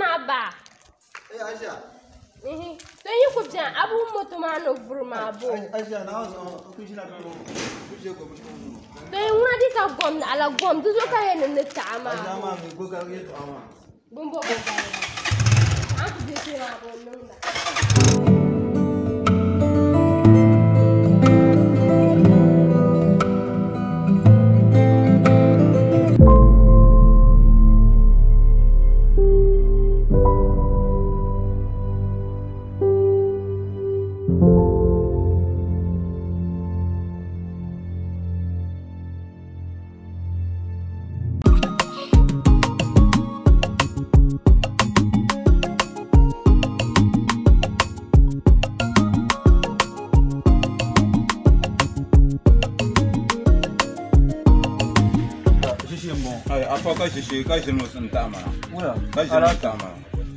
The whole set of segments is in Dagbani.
Naa baa. Eh Aisha. Ihi. To yi ku biɛni a bi wum moto maa ni vuri maa bo. Aisha na wazo ku jina ka ku je go mu. To yi ŋuna di ka gom ala gom di zuɣu ka yɛn ni taɣa maa. Aisha ma mi go ka ye to ama. Bumbo bo baliba. A ti bɛ kpɛ maa bo niŋda. Afa ka shishi ka shiri mo sun ta mana. Ka shiri ta mana.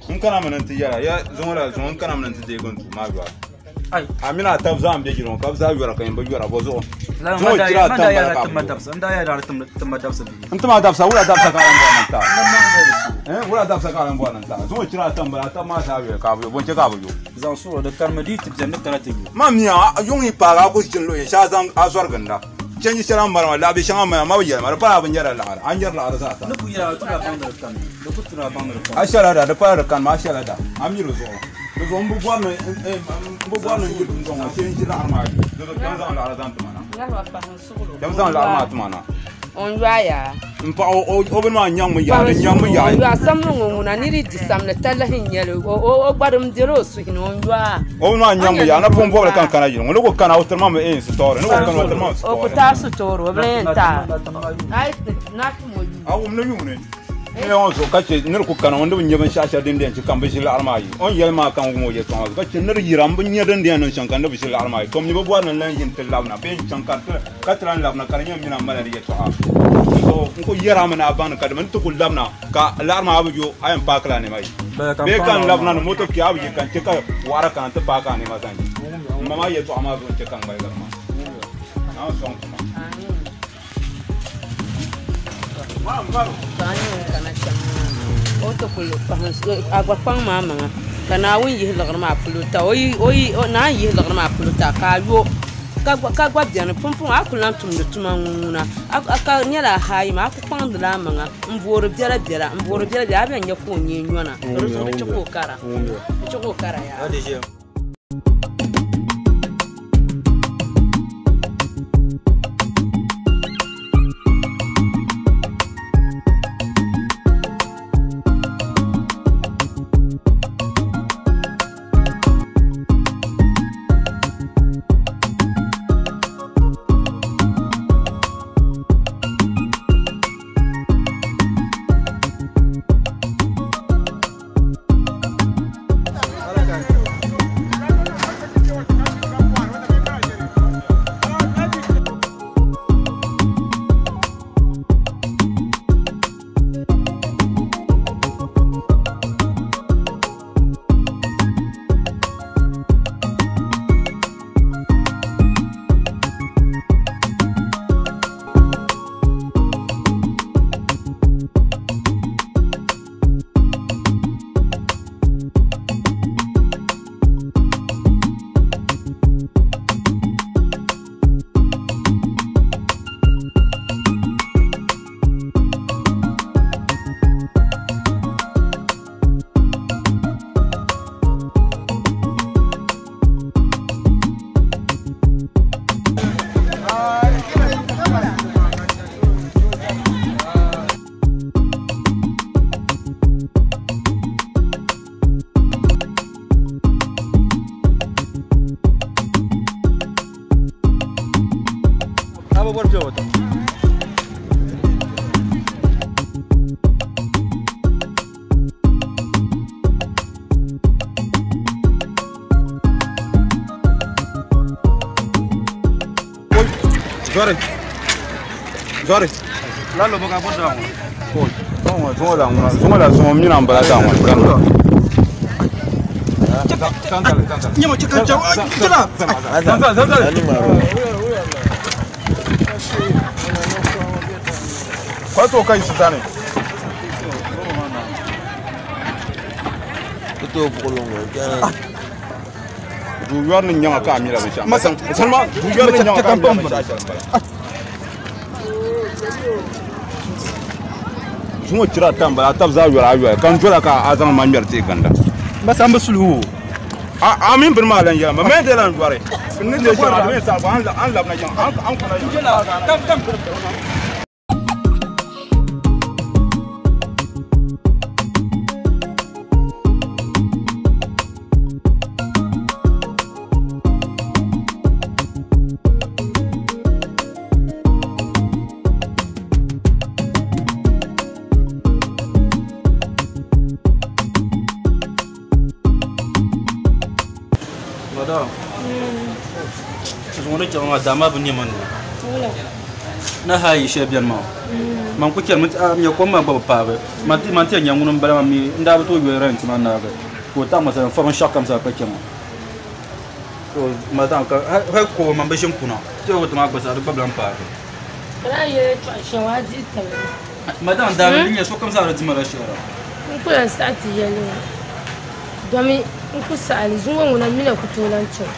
In kana mana ti yara ya zuŋɔ la zuŋɔ n kana mana ti deegi n tu maa yɔra. A mina a tab zaŋ bɛ jiri ŋɔ ka bi zaa yɔra ka yɛn bi yɔra bɔ zuɣu. Zuŋɔ chira a tam bala ka n tima dabisa wula dabisa ka lan bɔri ni ta. Wula dabisa ka lan bɔri ni ta. Zuŋɔ chira a tam bala a tab maa zaa yɔra ka bi yɔ bɔn chɛ ka bi yɔ. Zaŋ suɣuri di karimi di ti biɛni ni kana ti yu. Ma miya yuŋ yi paagi a ku ʒini luɣu yini shee a zaŋ a zɔri ginda. Change shɛli an mali maa laɣabi shɛŋa mali ma bi yɛli ma di pala bi nyɛra laɣari an nyɛri laɣari zaa sa. Ni ku yɛra tura baŋdi di kani di ku tura baŋdi di kani. A shɛla da di pala di kani ma a shɛla da a mi di zuɣu di zuɣu n bi bɔri ni n bi bɔri ni n yi dundɔŋ ŋɔ shee n ʒi laɣari maa di zuɣu kpɛm zaŋ laɣari zaŋ ti ma na. Kpɛm zaŋ laɣari maa ti ma na. On yoya. N paɣa o bini maa nyaŋ mi yaɣi di nyaŋ mi yaɣi. On yoya samli ŋɔ ŋuna niri di samli talahi n nyɛli o gbarim diri o suhi ni on yoya. O bini maa nyaŋ mi yaɣi na pun bɔbili kan kana yili ŋɔ ni ku kana o tiri ma mi sitoori ni ku kana o tiri ma sitoori. O ku taai sitoori o bi yɛn taai. Ayi na ti mo yu. A wum ni yuuni. Ni ŋɔ zuɣu ka che niri ku kana ŋɔ ni bi nyɛ binshaɣu shɛli din di yɛn che ka n bi ʒi laɣari maa yi. O ni yɛli maa ka n wum o yɛltɔɣa maa zuɣu ka che niri yira n bi nyɛ din di yɛn niŋ shɛm ka n ni bi ʒi laɣari maa yi. Tom nyɛ bi bɔri ni n lan yi n ti labina bee n chaŋ ka ti lan labina ka di nyɛ n mina n mali di yɛltɔɣa. So n ku yɛra mi ni a baŋ ni ka di mi n ti ku labina ka laɣari maa bi yo a yɛn paaki la nɛma yi. Bee ka n labina ni moto kpɛ a bi yi ka n che ka waɣara kana n ti paaki a nɛma zaŋ yi. N ma maa yɛltɔɣa maa zuɣu n che ka n ŋmaligiri maa. Naa sɔŋ ti ma. O ti kuli pahi a gba kpaŋ maa maŋa ka Naawuni yihi liɣiri maa polo ta o yi naan yihi liɣiri maa polo ta ka a yo ka gba biɛni pumpum a ku lan tumdi tuma ŋuna ka nyɛla haayi maa a ku kpaŋdila a maŋa n boori biɛla biɛla n boori biɛla biɛla a bɛn nyɛ ka o nyee nyɔna di zuɣu di chɛ ka o kara di chɛ ka o kara yaa. Zori. Zori. Lalo boka boda ŋɔ. Zuŋɔ la ŋuna zuŋɔ la zuŋɔ mina n bala taa ŋɔ gana. Nyɛma chɛ ka chɛ chɛla. Zanzal zanzal. Kwato kai su zane. Ku tooi buɣili ŋɔ jana. Du yɔri ni nyɛŋa ka a mila binshɛɣu. Salima du yɔri ni nyɛŋa ka a mila binshɛɣu shɛli m-bala. Zuŋɔ chira ata m-bala a tabi zaa yɔri a yɔli ka n dola ka a zaŋ ma ŋmɛri teei ginda. Masa n bi suluhu. A mini bini maa lan yɛla ma mɛ de lan yɔri. N ni leei shɛŋa di mi saɣi an labina yiŋa an kuna yiŋa. Madam. Zuŋɔ ni chaŋ maa daa maa bi nyɛ ma ni. Na ha yi shɛli biɛni maa. Man ku chɛni nyɛ kom maa gba bi paagi. Man ti yɛn nyɛ ŋuni n bala maa mi n daa bi tooi yoli rent maa naagi. Ka o taɣi ma sani n fa binshaɣu kam zaa ka chɛ ma. So madam ka hali ko man bi ʒini kuna. Ti o maa gba zaa di gba bi lan paagi. Kana yɛli tɔɣa shɛŋa a dihi tabili. Madam daa bi nyɛ sokam zaa di dima la shɛra. N ku lan saɣi ti yɛli ŋɔ. Domi n ku saɣali zuŋɔ ŋuna mina ku tooi lan chaŋ.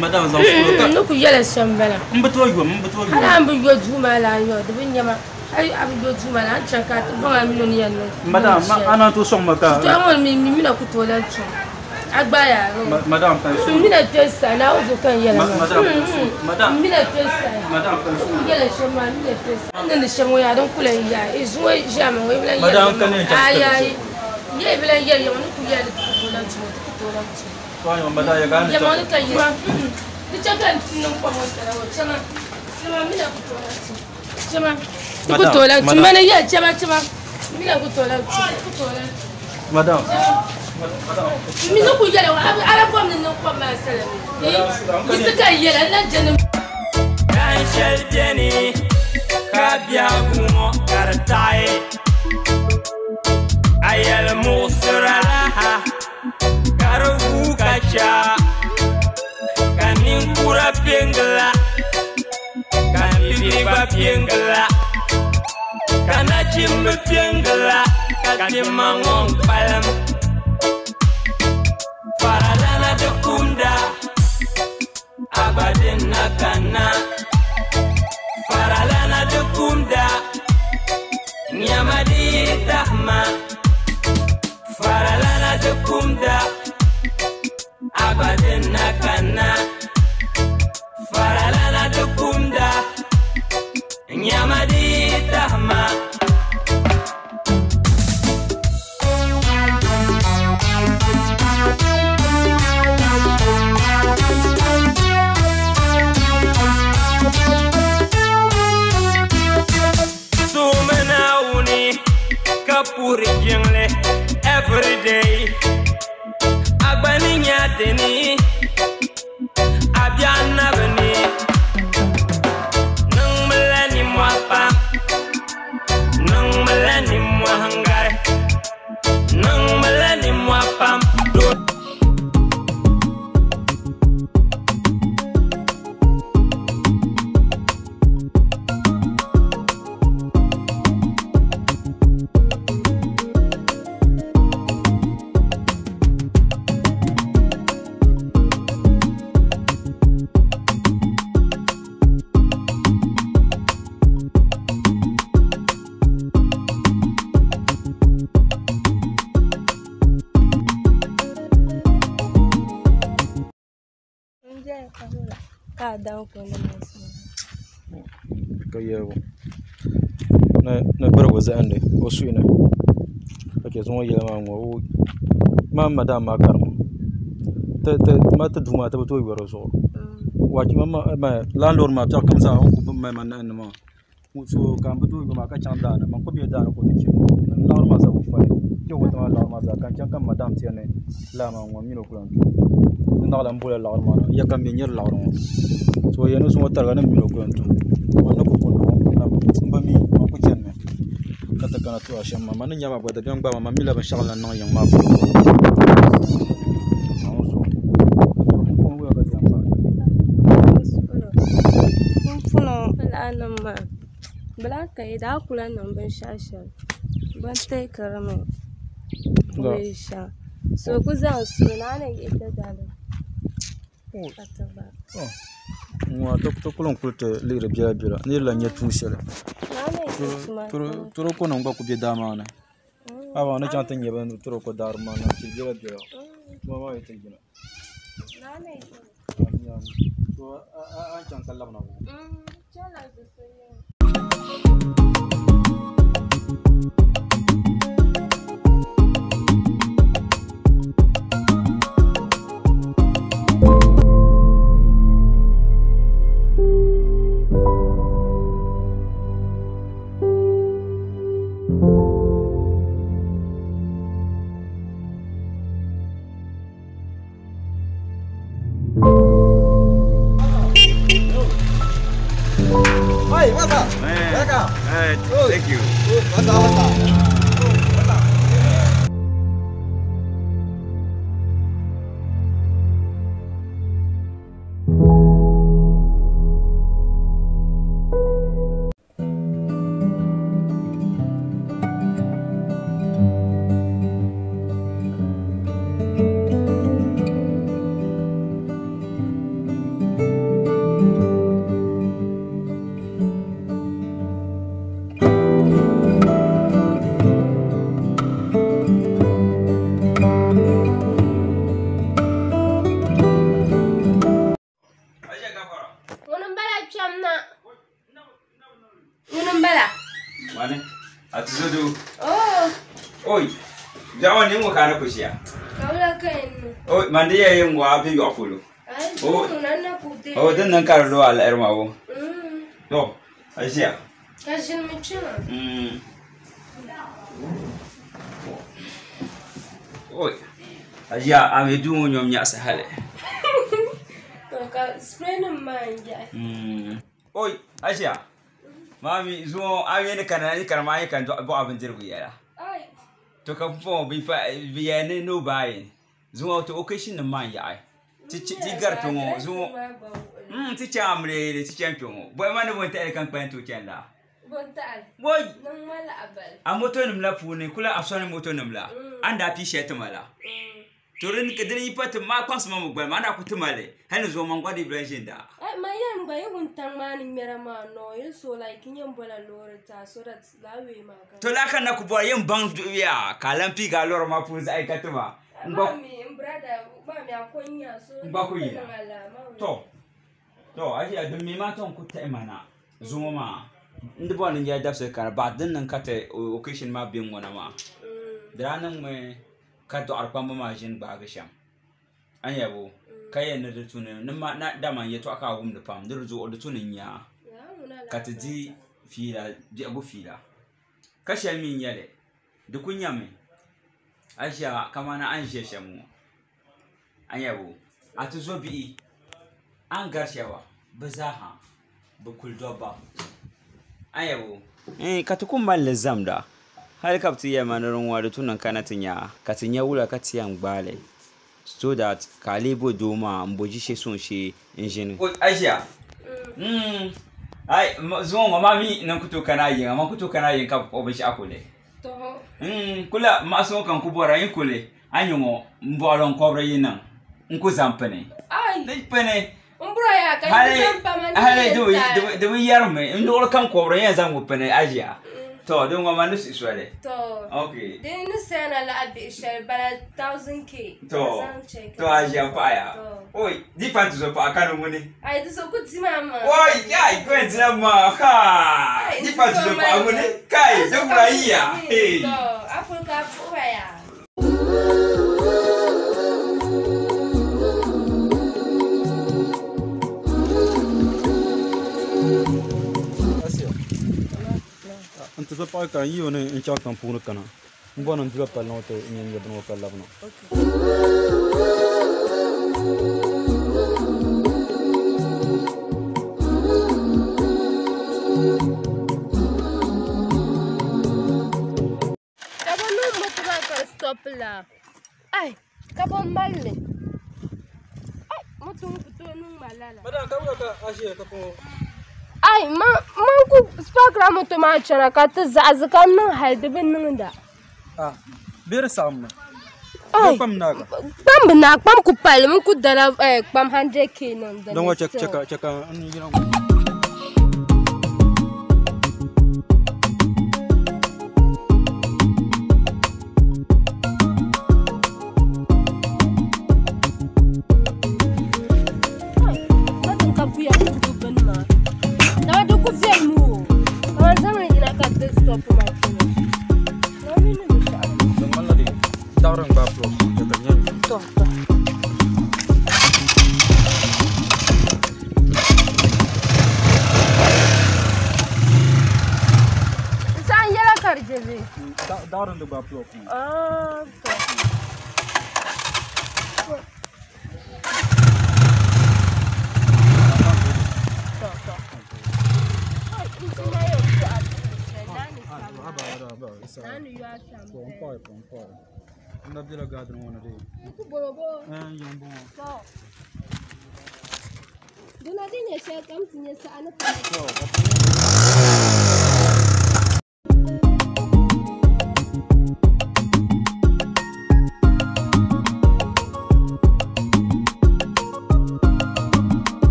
Madam zaŋ suɣulo ka. N ni ku yɛla shɛm bala. N bi tooi yom, n bi tooi yom. Hali a ni bi yo duu maa la yo, di bi nyɛma. Hali a bi yo duu maa la, a ni chaŋ ka a ti baŋ a mini o ni yɛn niŋ. Madam, a naan tooi sɔŋ ma ka. Shitɔɣu ŋɔ mi mina ku tooi lan chaŋ. A gba yaa ro. Madam, pa N mina kpe saha, Naawuni zuɣu ka n yɛla maa. Madam, madam. N mina kpe saha. Madam, pa N ku yɛla shɛm maa, n mina kpe saha. N niŋdi shɛm ŋɔ yaa, din ku lan yaa. I zuŋɔ ʒiɛma ŋɔ, i bi lan yɛli Madam, ka ni chaŋ Ayi, ayi. Ye i bi lan yɛli yɛma ni ku yɛli ti ku tooi lan chaŋ, ti ku tooi lan chaŋ. Yɛma ni ka yima. Di chɛ ka n ti niŋ kom ŋɔ sala ŋɔ, chama. Chama, n mina ku tooi lan chaŋ. Chama, ti ku tooi lan chaŋ. Mana yɛli chama, chama. N mina ku tooi lan chaŋ, ti ku tooi lan chaŋ. Madam. N mi ni ku yɛli ŋɔ, a la bom ni niŋ kom maa sala mi. Yisi ka n yɛli, n lan je ni. Dan shɛli beni ka biɛhigu ŋɔ ka di taɣi. A yɛli muɣisira la ha ka di vuui ka cha. Ka ninkura pe n-gila, ka bibihi gba pe n-gila, ka nachimba pe n-gila, ka tima ŋɔ n-kpalim. Faralana di kumda, a gba din na kanna. Faralana di kumda, nyama di yi tahima. Faralana di kumda, a gba din na kanna. Faralana di kumda, nyama di yi tahima. Puri jiŋli every day. Agbani nya dini, abia nabini. Niŋ mila ni mɔɣu pam, niŋ mila ni mɔɣu ngari, niŋ mila ni mɔɣu pam. Ka yɛligu ni birigu zahandi o suhu ni ka chɛ zuŋɔ yɛla maa ŋɔ ma madam maa karima ti ma ti duu maa ti bi tooi yɔri di zuɣu landlord maa biɛɣu kam zaa o ni ku mali ma nahandi maa so ka n bi tooi yɔ maa ka chaŋ daani man ku bɛ daani ka o ti chɛ n laɣari maa zaa bi fali kpɛ o maa laɣari maa zaa ka n chaŋ ka madam ti yɛli ni laa maa ŋɔ mini o ku lan to n naɣala n bola laɣari maa na ya ka n mi nyɛri laɣari ŋɔ so yɛn ni zuŋɔ tariga ni mini o ku lan to man ni ku kundi n bi mi man ku chɛnimi ka ti kana tuhi shɛm maa man ni nyɛ maa gba dabiɛm gbaai ma man mila binshaɣu lan niŋ yiŋ maa puuni. Bila ka yi daa kula niŋ binshaɣu shɛli bin teekiri mi shɛm. So ku zaŋ suhi ni a ni yihi ti dali ka ti ba. Ŋɔ ti kuli n kuli ti lihiri biɛla biɛla ni di lahi nyɛ tuun shɛli toroko nim gba ku bɛ daa maa ni a ni chaŋ ti nyɛ bin toroko daari maa ni biɛla biɛla tuma maa yi ti yina a ni chaŋ ka labina Hey, what's up? Welcome. Hey, thank you. What's up, what's up? What's up? Ŋuni m-bala kpɛm na. Ŋuni m-bala. Wani, a ti zo doo. Oh. Oi, biɛɣu ni ŋɔ ka a ni ku ʒiya. Ka wula ka yɛn niŋ? Oi, man di yɛn yɛn ŋɔ a be yɔɣu polo. Ai, Oh. ŋuna n na ku deei. O din niŋ ka di lo alahiri maa wo. To, a ʒiya. Ka ʒinimi kpɛma. Oi, a ʒiya a mi duu ŋɔ nyom nyaɣisi hali. To ka spray nim maa n yaɣi. Oi, a ʒiya. Mami, zuŋɔ a mi ni kana ni kana maa yi kan bɔɣa bindirigu yɛla. Ai. To ka pumpɔŋɔ bi yɛli ni no buying. Zuŋɔ to occasion nim maa n yaɣi. Ti gari kpɛ ŋɔ zuŋɔ. Ti chaŋ amili ti chaŋ kpɛ ŋɔ. Bɔhi ma ni bɔn taɣali ka n kpalim tooi chani la. Bɔn taɣali. Bɔi. Niŋ ma lahabali. A moto nim la puuni kula a sɔni moto nim la. An daa pii shɛli tima la. To din yi pa ti maa kpaŋsi ma mi gbali ma an daa ku tima li hali ni zuɣu man gba di bilan ʒini daa. Ai ma yɛn gba yi wuntaŋ maa ni ŋmɛra maa noo yi so like n yɛn bola loori taa so that laa wee maa ka. To laa ka na ku bɔra yɛn baŋ yaa ka a lan piigi a lɔri maa puuni zaɣ yinga tima. Mami n brother mami a ko n nya so. N gba ku yina. To to a ʒiya din mi maa to n ku tahi ma na zuŋɔ maa n di bɔri ni n yɛli dabisili kara baɣa din niŋ ka ti occasion maa bɛ ŋɔna maa. Di daa niŋmi ka dɔɣiri kpamba maa ʒini gbaagi shɛm a ni yɛli ka yɛli ni di tu ni dama n yɛltɔɣa ka a wumdi pam ni di zuɣu di tu ni n nya ka ti di fiila biɛhigu fiila ka shɛli mi n nyɛli di ku nyɛmi a ʒiya kamani a ni ʒiya shɛm ŋɔ a ni yɛli a ti zo bihi a ni gari shɛba bi zaaha bi kuli dobba a ni yɛli ka ti ku mali li zamda hali ka bi ti yɛli ma ni din ŋɔ di tu niŋ kana ti nya ka ti nya wula ka ti yɛn gbaali so that ka a lee bo doo maa n bo ʒishee suŋ shee n ʒini. A ʒiya ai zuŋɔ ŋɔ maa mi ni ku tooi kana a yiŋa man ku tooi kana a yiŋa ka bi kpuɣi binshaɣu kuli. Kula maɣasi ŋɔ ka n ku bɔra yin kuli a nyɛ ŋɔ n bɔɣili n kɔbiri yi niŋ n ku zaŋ pini. Ni pini. Hali di bi yɛrimi n luɣuli kam kɔbiri yɛn zaŋ ŋɔ pini a ʒiya. To din ŋɔ maa ni suhi soli. To. Okay. Din ni sena la bihi shɛli bala 1000k. To. To a ʒiya paɣaya. Oi, di pa ti zo paɣa ka ni ŋuni. Ai di so ku di ma ma. Oi, yai, ko en dila ma. Ha. Di pa ti zo paɣa ŋuni. Kai, di wura yiya. Hey. To, Africa puɣa ya. N ti so paɣa ka n yi o ni n chaŋ tiŋ puuni kana n bɔri ni n dula palli ŋɔ ti n yɛn nyɛ bini ŋɔ ka labina. Ka bi niŋ moto maa ka di stop la. Ai, ka bi mali li. Ai, moto ŋɔ ku tooi niŋ ma lala. Madam, ka wula ka a ʒiya ka pɔŋɔ? Ai, man ku sparkla moto maa chana ka ti zaɣasi ka niŋ hali di bi niŋda. Ah, bee di saɣim mi? Ai. Kpam naaga. Kpam bi naai, kpam ku palli, n ku dala kpam 100K niŋ dinni. Din ŋɔ chɛ ka n yina ŋɔ.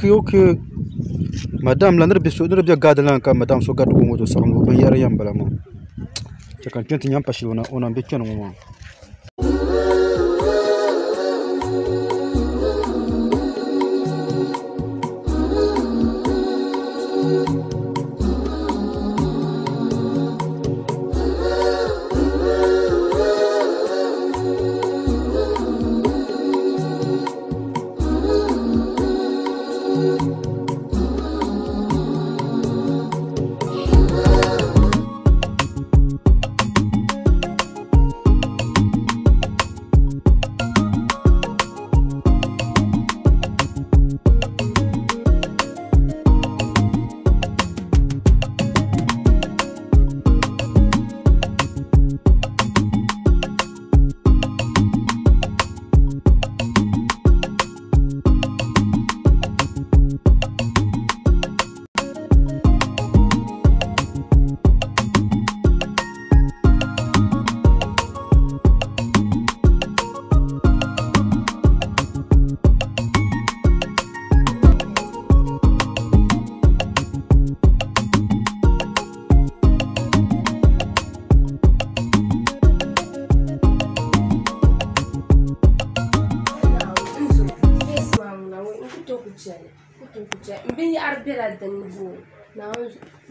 Okay. Madam la niriba be gaadi lan ka madam so gari o moto saɣim o binyɛra yɛn bala maa chɛ ka n kpɛ n ti nya m pa shɛli o na be chani ŋɔ maa.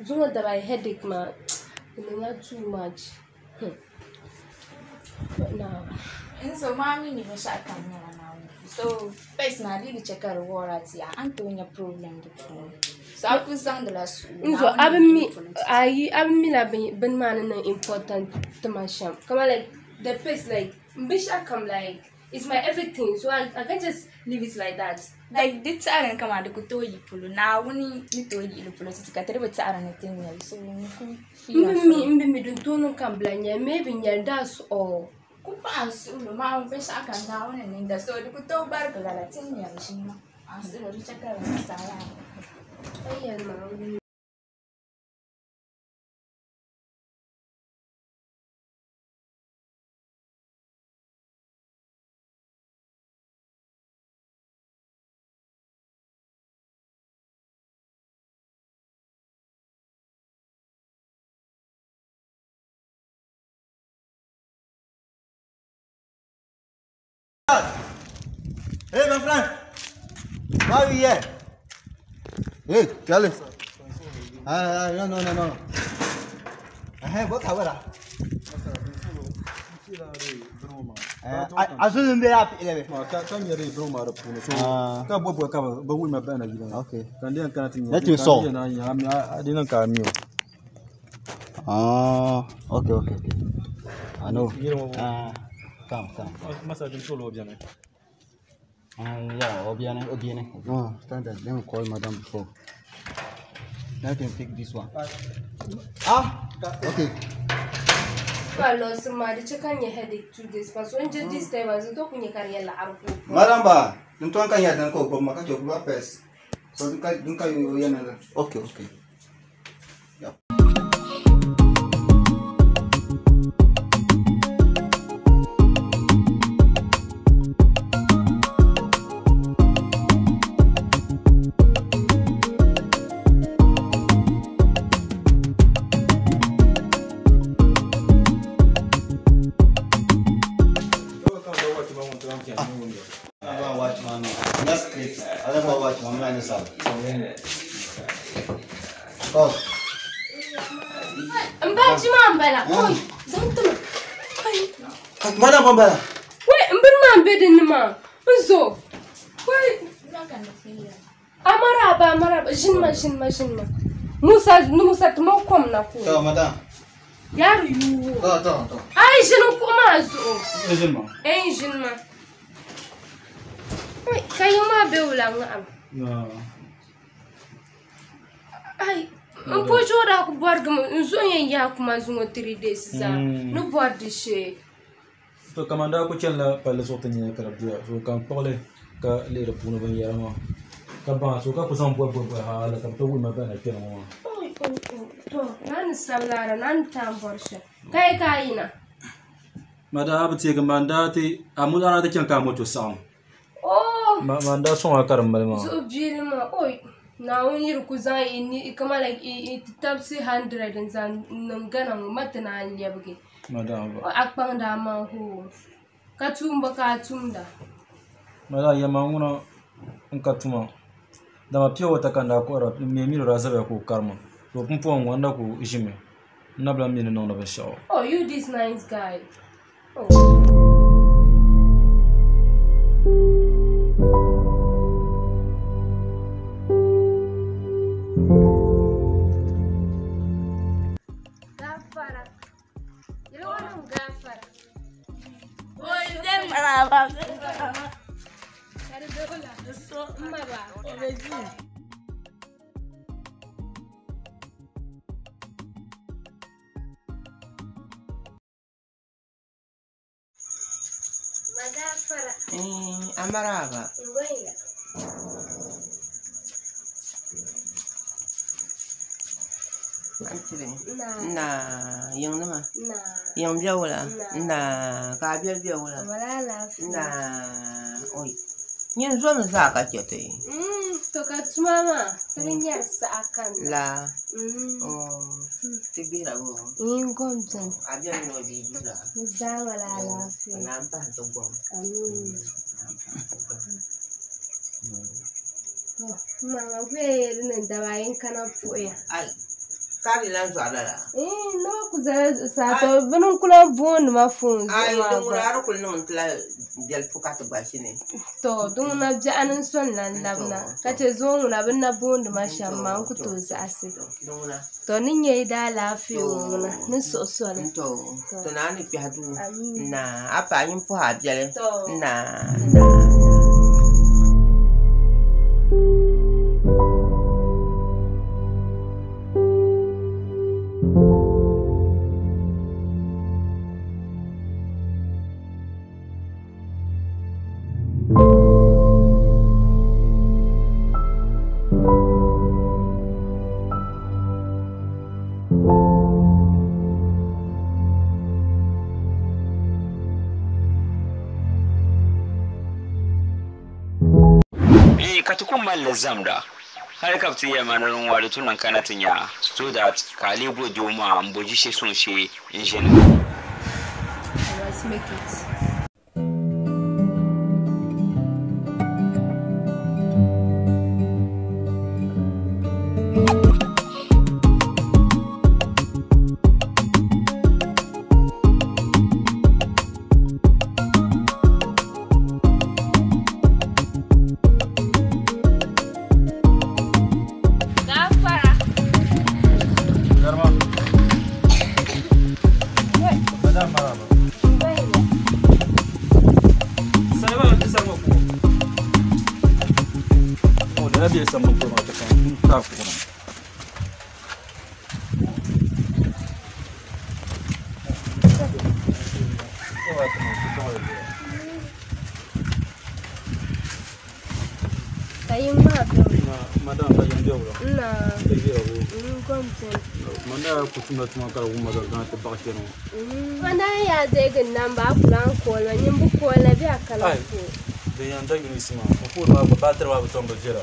Zuŋɔ daba headache maa di niŋla too much. Nso maa mi ni binshɛɣu kam nyɛla Naawuni. So first maa di yi di chɛ ka di wɔɔra ti a ni tooi nya problem di puuni. So a kuli zaŋdila suɣulo. Nso a bi mi ayi a bi mi la bini maa ni niŋ important ti ma shɛm. Kaman like the place like binshɛɣu kam like it's my everything so I can't just leave it like that. Like di taɣiri ni kaman di ku tooi yi polo Naawuni ni tooi yihi li polo ti ka ti di bi taɣiri ni ti nyɛli so n ku M bi mi din tooi niŋ ka n bila nyɛli maybe nyɛli that's all. Ku paɣa n suɣulo maa binshɛɣu kam Naawuni niŋda so di ku tooi barigi lala ti ni nyɛli ʒii maa n suɣulo di chɛ ka di niŋ saha. Ai yɛli maa. Hey, my friend. Why are you here? Hey, Charlie. Ah, no, no, no, no. Hey, what happened? Azul be up 11. Ka nyɛ biro maa di puuni so ka bo bo ka ba wuhi ma bahina yili ŋɔ. Okay. Ka n di yɛn kana ti nyɛ. Let me saw. Di niŋ ka a mi o. Ah, okay, okay, okay. I know. Yili ŋɔ Ah, come, come. masa din tolo o biɛni. Yeah, Obiane, Obiane. No, stand there. Let me call madam before. Let him pick this one. Ah, okay. Ba losi ma di chɛ ka n nyɛ headache 2 days pa so n je disturbance n to ku nyɛ ka di nyɛ laɣiri ku Madam ba, ntuan kan ya dan ko ko maka chok ba pes. So dunka dunka yo yana. Okay, okay. Yeah. I don't watch man. Next clip. I don't watch man. Man is out. Oh, n baaji maa n bala oi zaŋ timi Ai, madam Bambala. wai n bini maa n be dinni maa n zo wai amaraba amaraba ʒini ma ʒini ma ʒini ma musa ni musa ti ma kom na ku To, madam. yaari yuuwo To, to, to. ai ʒini kuɣu maa zuɣu Ʒini maa. ɛn ʒini ma Ai, ka yiŋ maa be wula ŋaɣam ai n po zuɣu daa ku bɔrigimi n zuɣu yɛn yaa kuma zuŋɔ 3 days zaa ni bɔri di shee. To kaman daa ku chanila palli zuɣu ti nyɛ ka di doya so ka n kpuɣili ka lihi di puuni binyɛra maa ka baŋa so ka ku zaŋ bɔbi bɔbi hali ka bi ti wuhi ma bahina kpɛna ŋɔ maa. Oi, oi, oi, to naa ni sabilaara naa ni taan bɔri shɛli ka yi ka a yina. Ma daa bi teegi ma n daa ti a mo a daa ti chani ka a moto saɣam. Oh. Ma n daa sɔŋ a ka di mali maa. Zuɣu biili maa oi naawuni yiri ku zaŋ i ni kama like i ti tabisi 100 n zaŋ niŋ Ghana ŋɔ ma ti naan lɛbigi. Ma daa ba. A kpaŋda a maŋ hoo ka tumba ka a tumda. Ma daa yɛma ŋuna n ka tuma dama pure water ka n daa kohara n mi mi daa zabaya ka o karima to pumpɔŋ ŋɔ n na ku ʒimi n na bi lahi mi ni niŋdi binshaɣu. Oh, you this nice guy. Oh. Gafara. Yili wannan gafara. Kari dola. Mma ba. Magafara. Amaraba. Ngwenya. Antiri. Na. Na yiŋnima. Na. Yiŋ bɛ wula. Na. Na ka a bɛ bɛ wula. Wala lafiya. Na oi. Nyin zomi zaa ka chɛ ti. To ka tuma maa ti bi nyɛri saha kanna. La. Oh, ti gbihira bo. Yin gom bɛni. A bɛ mi o bia gbihira. Ni zaa wala lafiya. Na n pahi ti gom. Amin. To, mama ku yɛli ni daba yin kana puɣiya. Ai. Ka di lan zuɣu lala. Eh, nama ku zala zuɣusaa to bini n kula booni ma foon Ai, zuɣu maa din ŋuna gba. a di kuli niŋ n tila jɛlifu ka ti gba shini. To, din ŋuna biɛɣu ni n sɔn lan labina ka chɛ zuɣu ŋuna bini na booni ma shɛm maa n ku tooi zaɣisi. Din ŋuna. To ni nyɛ yi daa laafee ŋɔ ŋuna ni suɣusoli. To, to naa ni kpɛhi duu. Amin. Na a paɣa nyin puhi a biɛli. To. Na na. Ka ti ku mali li zamda hali ka bi ti yɛli ma ni din wari tu niŋ kana ti nya so that ka a lee bo doo maa n bo ʒishee suŋ shee n ʒini. I must make it. ma ti chaŋ n taai kuɣu na. Madam ka yɛn bɛ wula. Na. N Manda ku tumda tuma ka di wumma ka gana ti baɣa kpɛni ŋɔ. Manda yaa deegi namba a ku lan kooli ma nyin bi kooli la bɛ a kana fo. Din yɛn da Eunice maa o foon maa gba baatiri maa bi tom bi viɛla.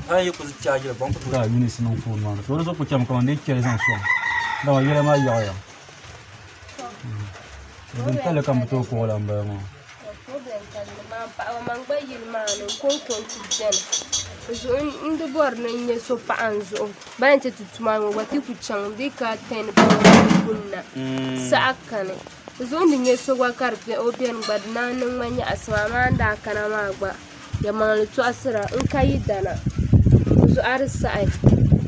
Hali yi ku chaajili gba n ku tooi Eunice niŋ foon maa ni to di zuɣu ku chɛmi kaman di yi chɛli zaŋ sɔŋ dama yɛla maa yaɣiya. Din palli ka n bi tooi kuɣi la n bala maa. Problem ka di maa paɣaba man gba yili maa ni n konko n ti bɛni zuɣu n di bɔri ni n nyɛ so paɣa n zuɣu ban ti ti tuma ŋɔ gba ti ku chaŋ di ka ten kunna saha kani zuɣu n di nyɛ so gba ka di o bɛni gba di naan niŋ ma nyaɣasim amaa n daa kana maa gba yɛlimaŋli tɔɣasira n ka yi dana zuɣu a di saɣi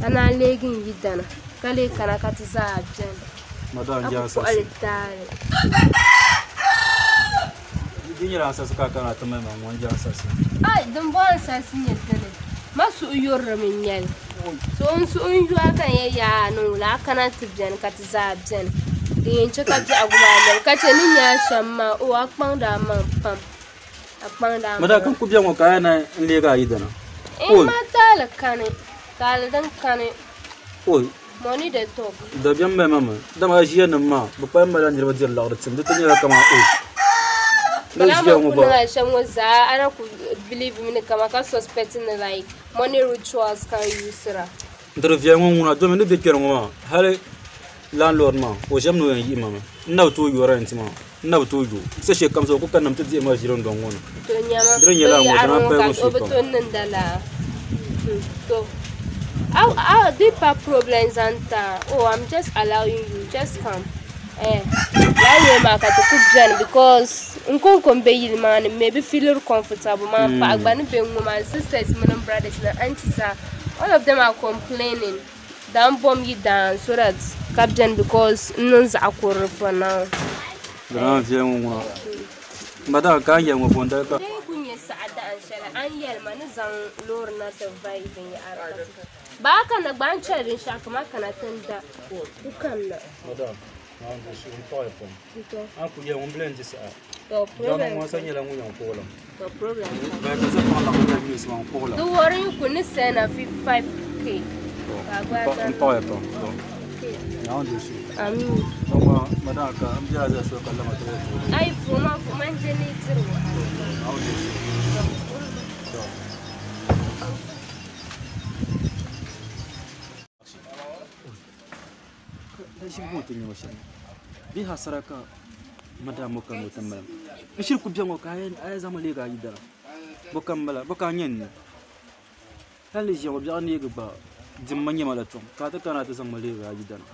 a naan leegi n yi dana ka lee kana ka ti zaa bɛni Madam a jɛn ku kpuɣili sasi. taali. Di nyɛla ansasi ka a kana ti mali ma ŋɔ n jɛn sasi. Ai, din bɔŋɔ ansarisi nyɛ dini ma suhu yurimi n nyɛli so n suhu n yu a ka n yɛ yaa ni wula a kana ti bɛni ka ti zaa bɛni din yɛn chɛ ka biɛhigu maa lɛbi ka chɛ ni nyɛ a shɛm maa o a kpaŋdi a maŋ pam a kpaŋdi a Madam maŋ kan ku bɛ ŋɔ ka a yɛn na n leegi a yidana. n ma taali kani taali din kani Oi money dey talk. Dabiɛm mali ma mi dama a ʒiya nim maa bi kpalim malila niriba diri liɣiri tim di ti nyɛla kaman oi ni Bala ʒiya ma ŋɔ ku gba niŋ a shɛm ŋɔ zaa a na ku believe mi ni kama ka suspect ni like money rituals ka n usira. N tiri viɛli ŋɔ ŋuna domi ni bɛ kpɛri ŋɔ maa hali landlord maa o ʒɛmi ni o yɛn yihi ma mi n na bi tooi yo rent maa n na bi tooi yo sa shɛli kam zuɣu ku ka nim ti dihi ma ʒili n dɔŋ ŋɔ ni. To nyɛma Di nyɛla to ŋɔ yaɣari dina ŋɔ pali ka ŋɔ o suhu bi pam. to niŋda laa to aw deeper problem zanta oh I'm just allowing you just come laa yɛli maa ka ti ku bɛni because n konko n bɛ yili maa ni maybe feeling comfortable maa paɣa gba ni bɛ ŋɔ maa sisters mini brothers na aunties are all of them are complaining dan bom yi daan so that ka bɛni because n niŋ zaɣa kurili for now. Dina viɛli ŋɔ ŋuna madam ka n yɛli ŋɔ bondali ka Dee ku nyɛ saɣa dahin shɛli an yɛli ma ni zaŋ loori na ti vai binyahari ka ti baa kana gba an chɛli binshaɣu kama kana ti n da ku kanna. Madam maa n dusu n paɣi pam To an ku yɛli ŋun bila n di saha to jɔŋ problem ŋɔ sa nyɛla ŋun yɛn kuɣi la to problem. Bɛn ka sa paɣa laɣim na yuusi maa n kuɣi la. Di wari yi ku ni send na 5k ka gba N paɣi pam to yaa n dusu. Amin. Jɔŋ maa madam ka n biɛla zaa so ka lama ti wɔ tuuli. Ai fo ma n je ni tiri wa. Yaa n dusu. To. Da shi ŋɔ ti nyɛ shɛm bi hasara ka madam mo kan ti mali n shiri ku bɛ ŋɔ ka a yɛn zaŋmi leegi a yidana bo ka n mala bo ka a nyɛ n ni hali ni ʒiya ŋɔ biɛɣu neegi gba dimma nyɛma la tom ka a ti kana ti zaŋmi leegi a yidana.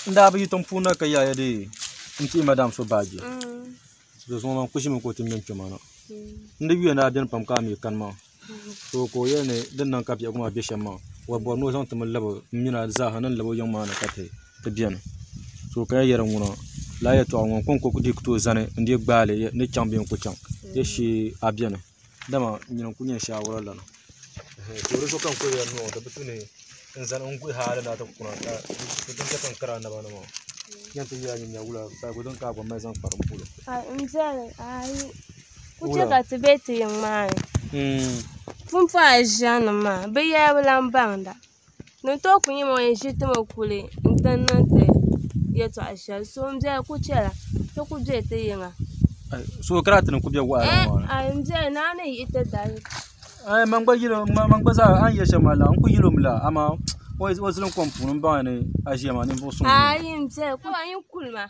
N daa bi yi tiŋ puuni ka yaaya dee n tihi madam so baaji do zuŋɔ maa n ku ʒimi ka o ti ŋmɛ n kpɛma na n di yuya ni a biɛni pam ka a mi kani maa to ka o yɛli ni din niŋ ka biɛhigu maa bɛ shɛm maa wa bɔri ni o zaŋ timi labi n mina zaaha ni labi o yiŋ maa ni ka ti biɛni so ka yɛri ŋuna laa yɛltɔɣa ŋɔ n konko dii ku tooi zani n dii gbaali ni chaŋ bee n ku chaŋ ya shee a biɛni dama nyini n ku nyɛ shaawara lana to di zuɣu ka n ku yɛri ni di bi tu ni n zani n guhi hali na ti kuna ka din chɛ ka n kari a naba ni maa yɛn ti yɛla nyin wula saako din ka a gba mali zaŋ kpari n polo. N biɛni ayi ku chɛ ka ti bɛ ti yiŋ maa ni pumpɔŋ a ʒiya nim maa bi yɛla bi lan baŋda ni tooi ku nyɛ ma o yɛn ʒi timi kuli n ti niŋ ti yɛltɔɣa shɛli so n biɛni ku chɛla ti ku bɛ ti yiŋa. So kara ti ni ku bɛ waɣala ŋɔ Ai n biɛni naa ni yihi ti dali. Ai man gba yilo man gba zaa an yɛ shɛm maa la n ku yilo mi la amaa O zilim kom puuni n baŋ ni a ʒiya maa ninvuɣu suŋ. Ayi n biɛli kuma nyin kulima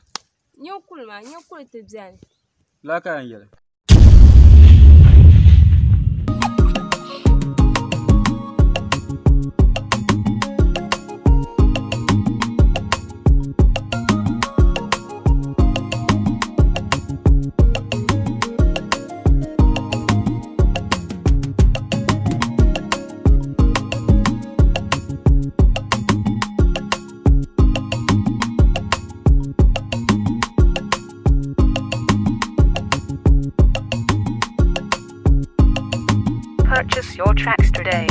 nyin kulima nyin kuli ti biɛni. Laa ka yɛn yɛli. Purchase your tracks today.